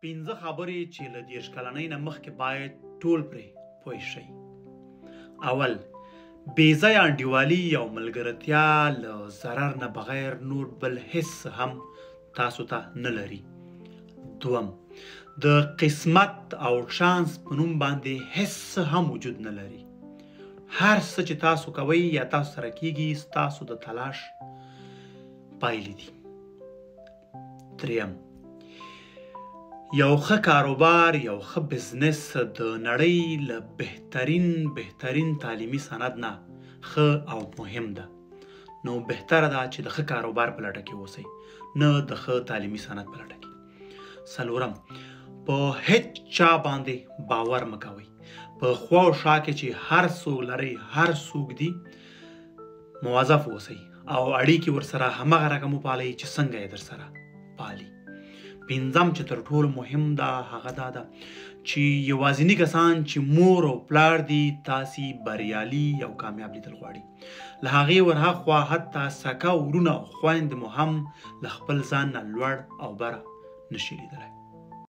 پنځه خبرې چې له 30 کلنۍ نه مخکې باید ټول پرې پوه شئ. اول، بې ځایه انډیوالي او ملګرتیا له ضرر نه بغیر نور بل هیڅ هم تاسو ته نه لري. دوم، د قسمت او چانس په نوم باندې هیڅ هم وجود نه لري. هر څه چې تاسو کوئ یا تاسو سره کیږي ستاسو د تلاش پایلې دي. دریم، یو ښه کاروبار، یو ښه بزنس د نړۍ له بهترین تعلیمي سند نه ښه او مهم ده. نو بهتره ده چې د ښه کاروبار په لټه کې اوسئ، نه د ښه تعلیمي سند په لټه کې. څلورم، په هیڅ چا باندې باور مه کوئ. په خوا او شا کې چې هر څوک لرئ، هر څوک دي، موظف اوسئ او اړیکې ورسره همغه رقم وپالئ چې څنګه یې درسره پالي. پنځم، چې تر ټولو مهم ده، هغه دا ده چې یوازیني کسان چې مور او پلار دي تاسې بریالي او کامیاب لیدل غواړي. له هغې ورهاخوا حتی سکه ورونه او خویندې مو هم له خپل ځان نه لوړ او بره نشي لیدلی.